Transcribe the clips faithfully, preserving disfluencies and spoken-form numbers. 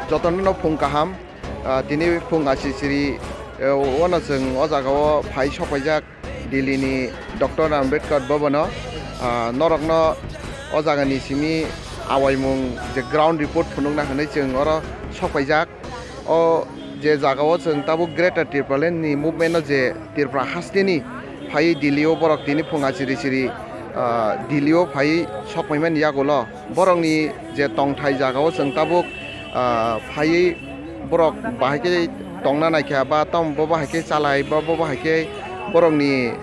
Jotono no phung kaham, ah, tini phung asisiri, eh, wano chwng o jaga o phai sokpaijak Delhi ni Doctor Ambedkar Bhavan o, ah, norok no o jaga ni simi awaimung je ground report phunukna hinwi chwng oro sokpaijak. O je jaga o chwng tabuk Greater Tipraland ni movement o je Tripura haste ni phai Delhi o borok tini phung asiri siri, ah, Delhi o phai sokpaimani yagulo. Borokni je tongthai jaga o chwng tabuk, ah, phaiwi borok bahai khe tongna naikha ba tamo bo bahai khe chalai ba bo bahai khe borokni,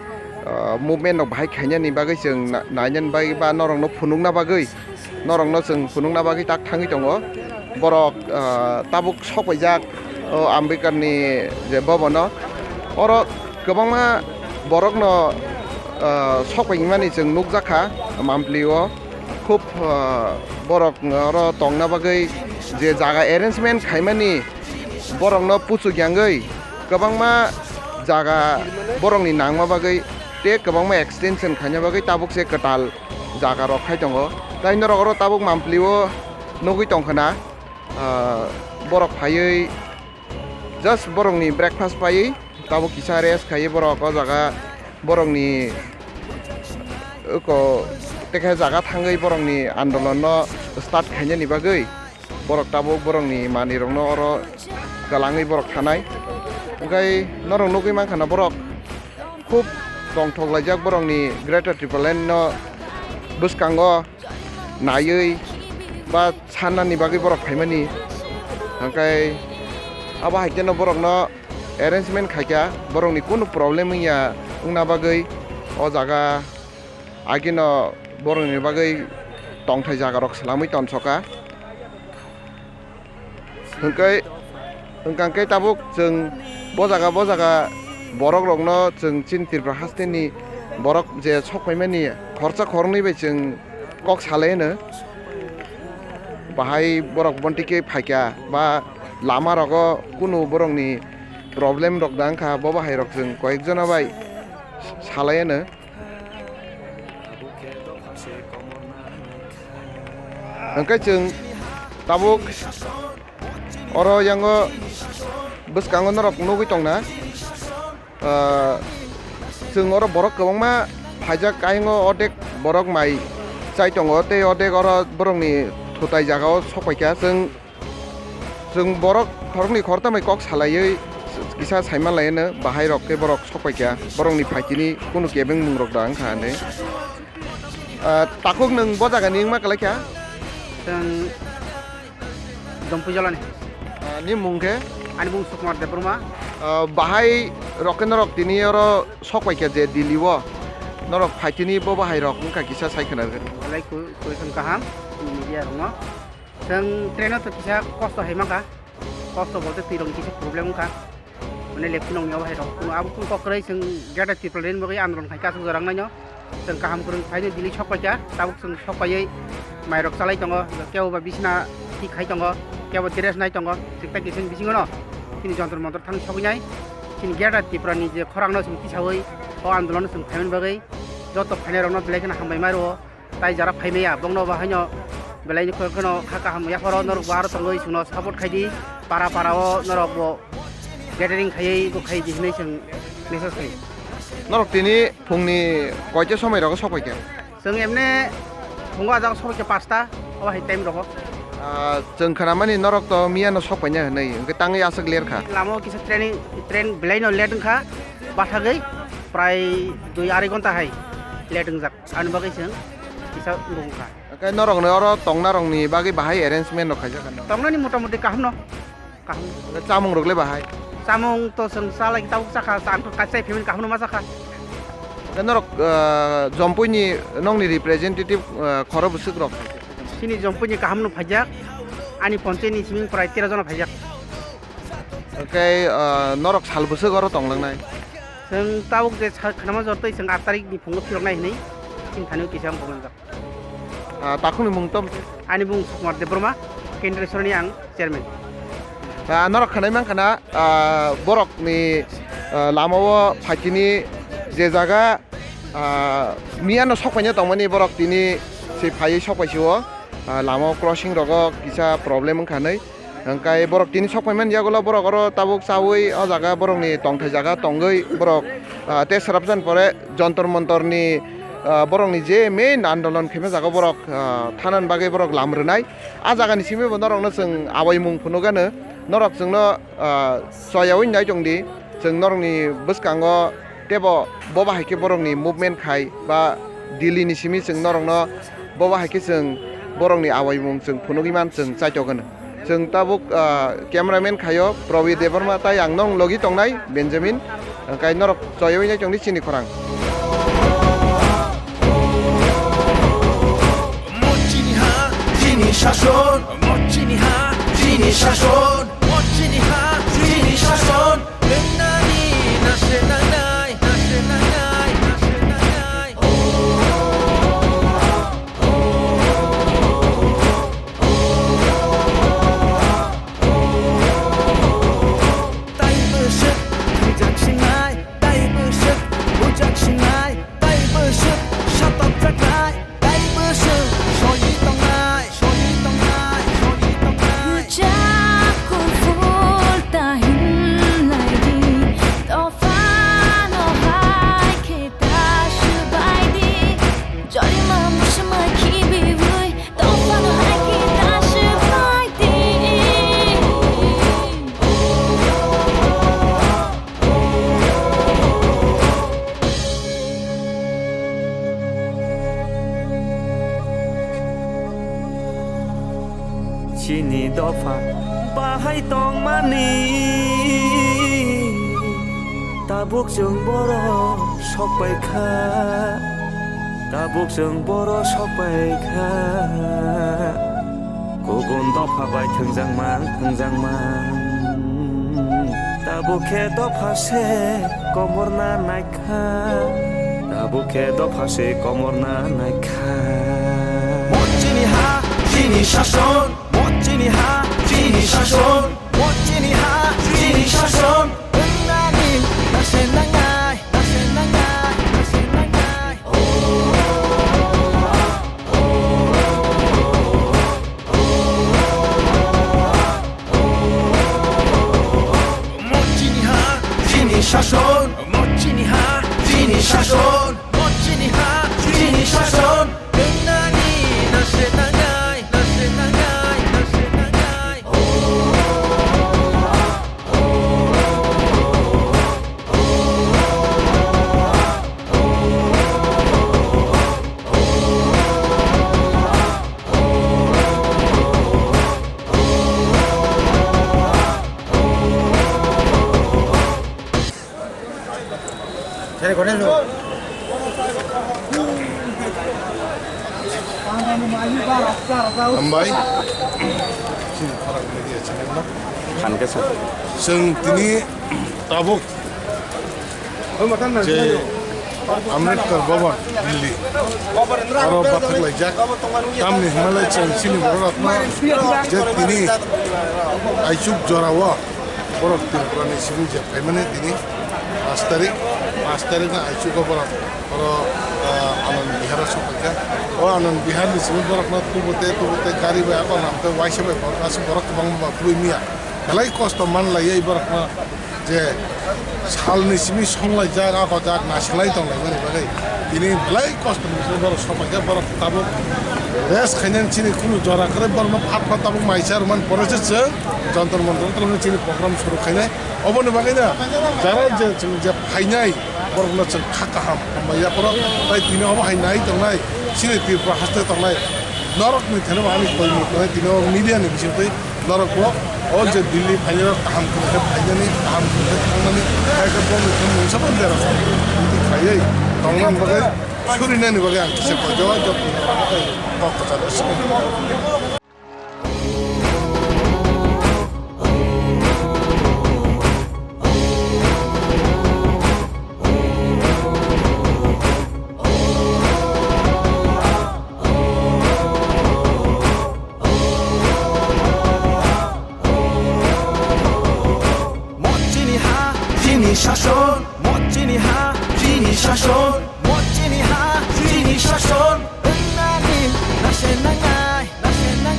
ah, movement rok bahai khainani bagwi chwng na-, nainani bagwi ba norokno phunukna bagwi, norokno chwng phunukna bagwi tak thangwi tongo. Borok, ah, tabuk sokpaijak o Ambedkar ni je Bhavan o. Oro kwbangma borokno, ah, sokpaimani chwng nukjakha Mampli o. Khub, ah, borok oro tongna bagwi je jaga arrangement khaimani borokno puchuk yangwi kwbangma jaga borokni nangma bagwi tei kwbangma extension khaina bagwi tabuk se kwtal jaga rok khai tongo. Tai norok oro tabuk Mampli o nugwi tongkha na, ah, borok phaiwi just borokni breakfast paiwi tabuk kisa rest khaiwi borok o jaga borokni uko tekhe jaga thangwi borokni andolon no start khainani bagwi borok tabuk borokni manwi rokno oro kwlangwi borok thanai. Hwnkhe norok nugwi mankha na borok khub tongthok laijak borokni Greater Tipraland no bwskango naiwi ba sannani bagwi borok phaimani. Hwnkhe abo hai kheno borokno arrangement khaikha, borokni kunu problem wngya wngna bagwi o jaga agino borokni bagwi tongthai jaga rok swlamwi tonsokha. Hwnkhe, hwnkha khe tabuk chwng bo jaga, bo jaga borok rokno chwng chini Tripura haste ni borok je sok phaimani khoroksa khoroknwi bai chwng kok salai hwno. Bahai borok bonti khe phaikha ba lama rogo kunu borokni problem rok da wngkha, bo bahai rok chwng koyek jona bai salai hwno. Hwnkhe chwng tabuk oro yango bwskango norok nugwi tongna, ah, chwng oro borok kwbangma phaijak, ayongo ordek borok mai chai tongo tei ordek oro borokni thutai jagao sokpaikha. Chwng Chwng borok khoroknwi khoroktham bai kok salaiwi kisa saimanlaino, bahai rok khe borok sokpaikha, borokni phaitini kunu kebengmung rok da wngkha hinwi. Ah, takhuk nwng bo jagani wngma kwlaikha? Chwng Jompui Jolani. Ah, ni mung khe? Ani mung Sukumar Debbarma. Ah, bahai rok khe norok tini oro sokpaikha je Delhi o, norok phaitini bo bahai rok wngkha kisa sai khwna rwgwi. Belai ku-, question kaham, media rokno. Chwng train o to kisa kosto hai mankha, kosto bolte twi rokni kisa problem wngkha, mane lephi nongni obo hai rok, abo kung kok kwrwi chwng Greater Tipraland bagwi andolon khaikha aswk jora wngnaino. Chwng kaham kwrwng phaino Delhi sokpaikha, tabuk chwng sokpaiwi mai rok chalai tongo, kebo ba bisina thik khai tongo, kebo dress nai tongo, chwng tai kisa bisingo no chini Jantar Mantar thang sogwi nai, chini Greater Tripura ni je khorang no chwng tisawi o andolon no chwng phaimani bagwi joto phainai rokno belai kheno hambai ma rwo. Tai jara phaimaya, bongno bo haino belai ni kheno kha kaham yapharo norok bo aro tongwi chwngno support khaidi, para para o norok bo gathering khaiwi bo khaidi hinwi chwng message khai. Norok tini phungni koita somoi rogo sokpaikha? Chwng emne phungo ajak sokpaikha pasta, obo hai time rogo. Ah, chwng khnamani norok to miyano sokpaina hinwi, hwnkhe tangwi aswk ler kha. Lama o kisa training, train belai no late wngkha, bathagwi prai dui arai ghonta hai late wngjak. Ani bagwi chwng kisa wngkha. Hwnkhe norokni oro tongnarokni bagwi bahai arrangement rok khaijak ano? Tongnani motamuti kaham no. Kaham. Hwnkhe chamung rok le bahai? Chamung to chwng chalai tabuk chakha, ang to kachai phaimani kaham no ma chakha. Hwnkhe norok, ah, Jompui ni nokni representative, ah, khoro bwswk rok? Chini Jompui ni kaham no phaijak. Ani ponchai ni simi prai tero jona phaijak. Hwnkhe, ah, norok sal bwswk oro tonglangnai? Chwng tabuk je sa-, khnama jor twi chwng aat tarik ni phungo phiroknai hinwi chini thani kisa wng poknajak. Ah, takhukni mung tamo? Ani mung Sukumar Debbarma, Kendra Sorani ang chairman. Ah, norok khnai mankha na, ah, borokni, ah, lama o phaitini je jaga, ah, miyano sokpaina tongmani borok tini se phaiwi sokpaisio, ah, lama o crossing rogo kisa problem wngkha hinwi. Hwnkhe borok tini sok phaimani yagulo borok oro tabuk chaui o jaga borokni tongthai jaga tongwi borok, ah, tei swrapjani pore Jontor Montorni, ah, borokni je main andolon khaima jaga borok, ah, thanani bagwi borok lam rwnai. A jagani simi bo norokno chwng abaimung phunukgano, norok chwngno, ah, choyaui nai tongdi, chwng norokni bwskango teibo bo bahai khe borokni movement khai ba Delhi ni simi chwng norokno bo bahai khe chwng borokni abaimung chwng phunugwi man chwng chaitokgano. Chwng tabuk, ah, cameraman khaio Probir Debbarma tai ang nong logi tongnai Benjamin, hwnkhe norok choyaui nai tongdi chini khorang. Mochini ha, chini shason, mochini ha, chini shason, mochini ha, chini shason. Nani nase nangnai, nase nangnai, nase nangnai. Tai bwswk thangjaksinai, tai bwswk bujaksinai, tai bwswk satokjaknai, tai bwswk soi tongnai, soi tongnai, soi tongnai. Rwchap kurphul ta himlai di, dophano hai khe ta swbai di. Jorima muchuma khibiwi, dophano hai khe ta swbai di. Chini dopha bahai tongmani, tabuk chwng borok sok pai kha, tabuk chwng borok sok pai kha. Kubun dopha bai thwngjakmang, thwngjakmang. Tabuk khe dopha se komorna naikha, tabuk khe dopha se komorna naikha. Mochini ha, chini shason, mochini ha, chini shason, mochini ha, chini shason. Nani nase nangnai, nase nangnai, nase nangnai. Mochini ha, chini shason, mochini ha, chini shason, mochini ha, chini shason. Nani nase nangnai, nase nangnai, nase nangnai. Hambai. Chini Khorang Media channel no. Khan khe sa. Chwng tini tabuk je Ambedkar Bhavan, Delhi, aro bathak laijak. Tamni hwnmalai chwng chini borok rokno je tini aichuk jorao borok Tripura ni simi je phaimani tini pash tarik, pash tarik no aichugo borok oro, ah, Anand Vihar o sokphaikha. O Anand Vihar ni simi borok no tubu te, tubu te gari bai abo nam te waisa bai borok aswk borok kwbangma ba tubui miya. Belai kosto man laiya borok no. Je salni simi songlaijak, akojak, nasilai tonglaimani bagwi tini belai kostoni bisingo borok sokphaikha, borok tabuk rest khainani chini kunu jora kwrwi, borokno phat phat tabuk mai cha rwmani pore se chwng Jantar Mantar o tongmani chini program suru khainai. Oboni bagwino jara je chwng je phainai borokno chwng kha kaham hambai yaphoro, tai tini obo hai nai tongnai chini Tripura haste tongnai norokni thani bo ani koi muitonai tini o media ni bisingtwi. Norok bo o je Delhi phainai rok kaham kwrwi khe phainani, kaham kwrwi khe thangnani, hai khe bongni khe mungsa bo derok. Bini khaiwi tongnani bagwi, surinani bagwi ang kisa koi jago, joto ni kok kwcharo simi. Mochini ha, chini shason, mochini ha, chini shason, mochini ha, chini shason. Nani nase nangnai, nase nangnai.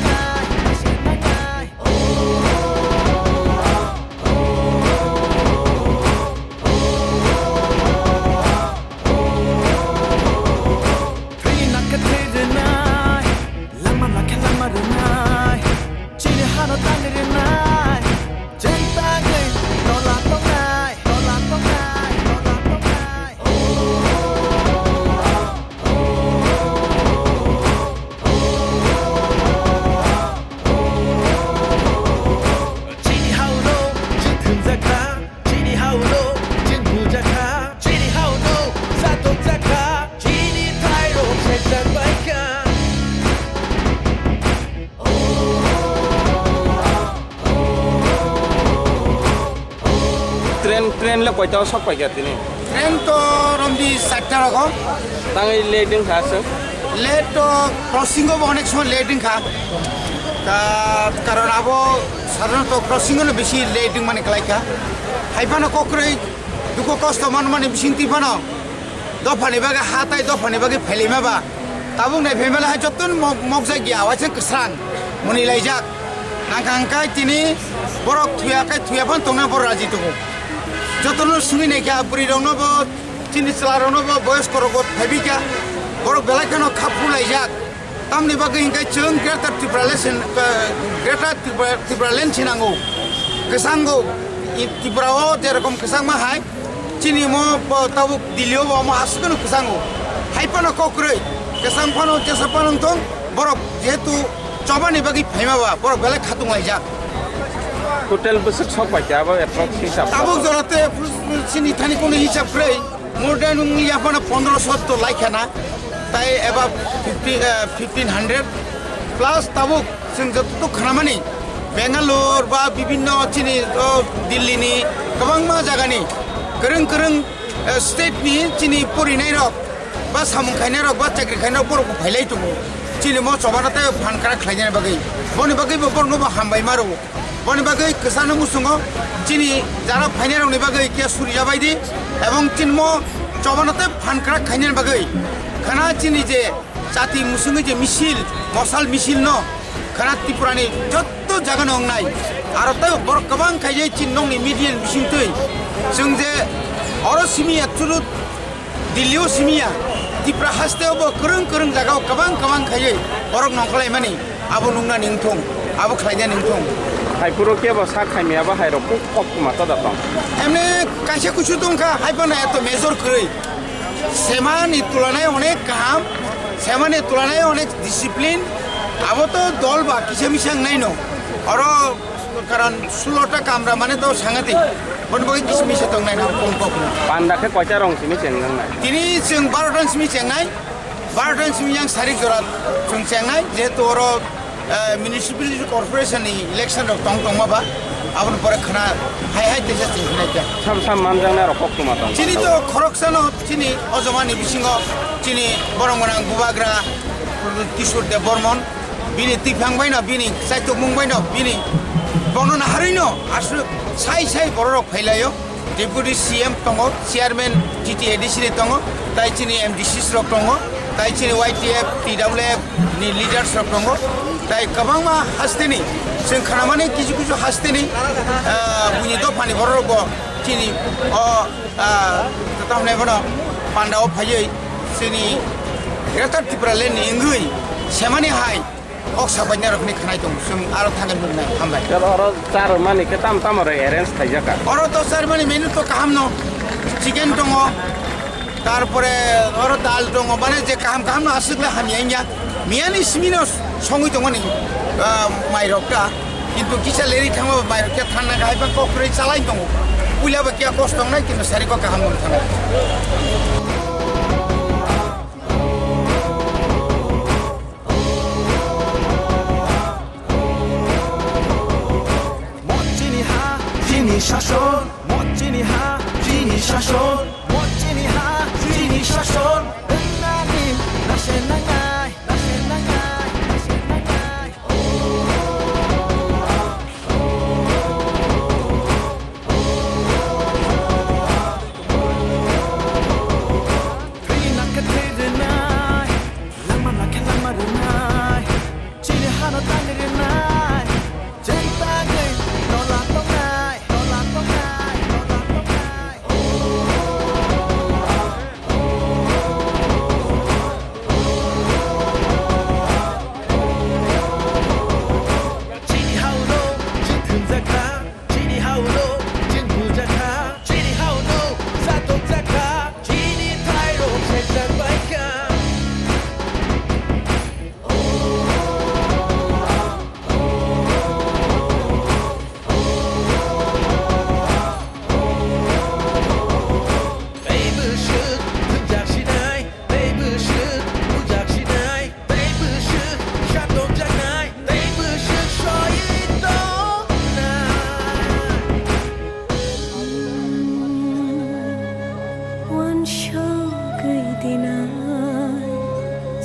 Koita o sok paikha tini? Train to romdi charta rogo. Tangwi late wngkha aswk? Late to crossing o bo onek somoi late wngkha. Ta karon abo sadharanto crossing o no bisi late wngmani kwlaikha. Hai phano kokrwi dukhu kosto manmani bising twi phano dophani bagwi ha tai dophani bagwi phailima ba. Tabuk nai phaimala hai jottoni mok-, mokjak ya, waisa kwsrang mwnwi laijak. Nangkha hwnkhe tini borok thuya khe thuya phano tongna borok raji tongo. Jotono swngwi naikha, bwrwirokno bo, chini chwlarokno bo, boyoskorok bo phaibaikha. Borok belai kheno kha phulaijak. Tamni bagwi hwnkhe chwng Greater Tipraland, eh, Greater Tripura, Tipraland se nango. Kwchango, i Tripura o je rokom kwchangma hai, chini mo bo tabuk Delhi o bo omo aswk no kwchango. Hai phano kokrwi, kwchang phano jesa phano wngthong, borok jehetu chobani bagwi phaima ba, borok belai khatung laijak. Total bwswk sok bai khe abo approx hisab? Tabuk jora te chini thani kono hisab kwrwi, more than wngya phano pondro sho to laikha na, tai eba fifty, eh, fifteen hundred plus tabuk chwng joto khnamani Bangalore ba bibinno chini, o, Delhi ni kwbangma jaga ni kwrwng kwrwng, eh, state ni chini porinai rok ba samung khainai rok ba chakri khainai rok borok bo phailai tongo. Chini mo chobana tei phan kwrak khlainani bagwi, boni bagwi bo borok no bo hambai ma rwo. Boni bagwi kwchangno muchungo chini jara phainai rokni bagwi khe suri jabai di, ebong chini mo chobana tei phan kwrak khainani bagwi khana chini je chati muchungwi je misil, mosal misil no khana Tripura ni jotto jaga no wngnai. Aro tei borok kwbang khaijai chini nokni media ni bisingtwi. Chwng je oro simi ya churut Delhi o simi ya, Tripura haste o bo kwrwng kwrwng jaga o kwbang kwbang khaiwi borok nongkhorlaimani abo nukna ningthung, abo khlaina ningthung. Hai phuru kebo sak khaimya ba hai rok kok kok ma ta da tong. Emne kaisa kusu tongkha, hai phano eto major kwrwi. Semani tulanai onek kaham, semani tulanai onek discipline, abo to dol ba kisa misa wngnai no. Oro karon sulo ta kamra mane to sangati. Bon bagwi kisa misa tongnai na kong kok no. Panda khe koita rong simi cheng nang nai? Tini chwng baro ta simi chengnai, baro ta simi yang sarik jora chwng chengnai, jehetu oro eh, municipality corporation ni election rok tong tongma ba, aboni pore khana hai hai teisa chengkhinai khe. Sam sam manjaknai rok koktwma tong. Chini to khoroksano chini ojomani bisingo chini borong gwnang bubagra Kishore Debbarman, bini twiphang baino, bini chaitokmung baino, bini bono naharwino aswk sai sai bororok phailaio. Deputy C M tongo, Chairman T T A D C ni tongo, tai chini M D Cs rok tongo, tai chini Y T F, T W F ni leaders rok tongo, tai kwbangma hasteni, chwng khanamani kisu kisu hasteni, ah, buini dophani borok rok bo chini o, ah, tamo hwnai bono panda o phaiwi chini Greater Tipraland ni wngwi semani hai. Kok sabainai rok hwnwi khnai tongo, chwng aro thangwi nuknai, hambai. Oro charwmani khe tamo tamo rok arrange khaijak kha? Oro to charwmani menu to kaham no, chicken tongo, tarpore oro dal tongo, mane je kaham kaham no aswk le hamya wngya. Miyani simi no songwi tongmani, ah, mai rok ta, kintu kisa leri thangma bai rok khe thanna khe hai ba kok kwrwi chalai tongo. Puila ba kiya kosto wngnai, kintu sari kok kaham no thangnai. Mo chini ha, chini shason. Mo chini ha, chini shason. Mo chini ha, chini shason. Nani, nase nangai, nase nangai, nase nangai. Thwi nakhe thwi rwnai, langma nakhe langma rwnai, chini hano tang rwnai, chwng tangwi tola tongnai, tola tongnai.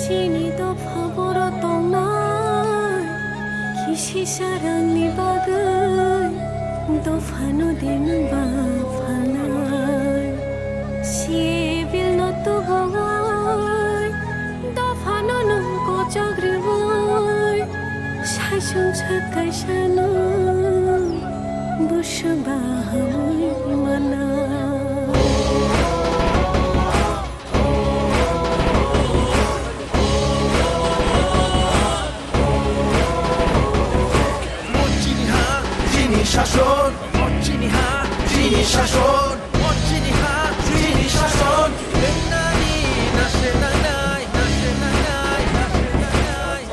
Chini dopha boro tongnai, kisi sarangni bagwi dophano dengba phalnai. Sibilno tubui, dophano nung kochok rwi, saisung sakaisano buswk bahamwi mana. Chini ha, chini shason, chini ha, chini shason, chini ha, chini shason. Nani nase nanai, nase nanai, nase nanai.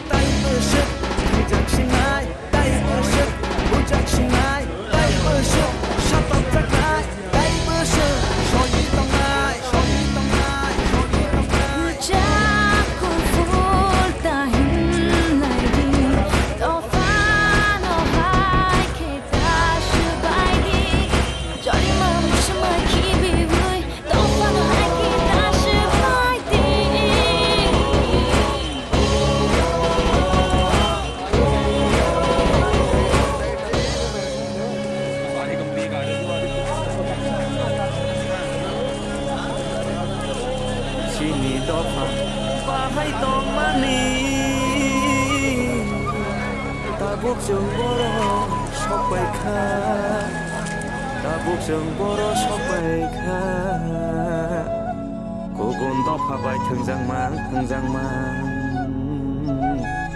Taibo swk thwijak sinai, taibo swk bujak sinai, taibo swk satokjaknai, taibo swk soi tongnai, soi tongnai, soi tongnai. Rwchap kuphur ta himlai di, dophano hai khe ta swbai di. Jorima muchungma khibiwi, dophano hai khe ta swbai di. Chini dopha bahai tongmani, tabuk chwng borok sokbai kha, tabuk chwng borok sokbai kha. Kubun dopha bai thwngjakmang, thwngjakmang.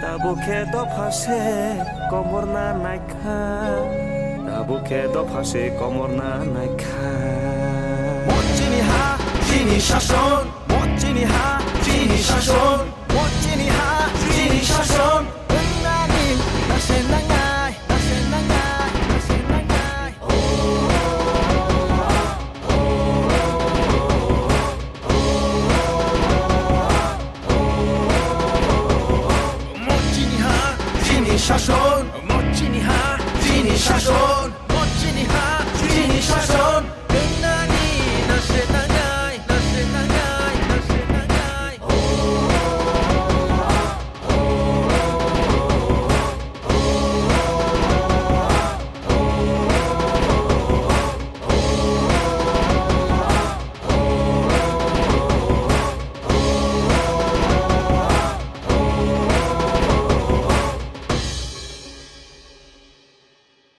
Tabuk khe dopha se komorna naikha. Tabuk khe dopha se komorna naikha. Mo chini ha, chini shason. Mo chini ha, chini shason. Mo chini ha, chini shason. Wngnani nase nangnai, nase nangnai, nase nangnai. Mo chini ha, chini shason. Mo chini ha, chini shason.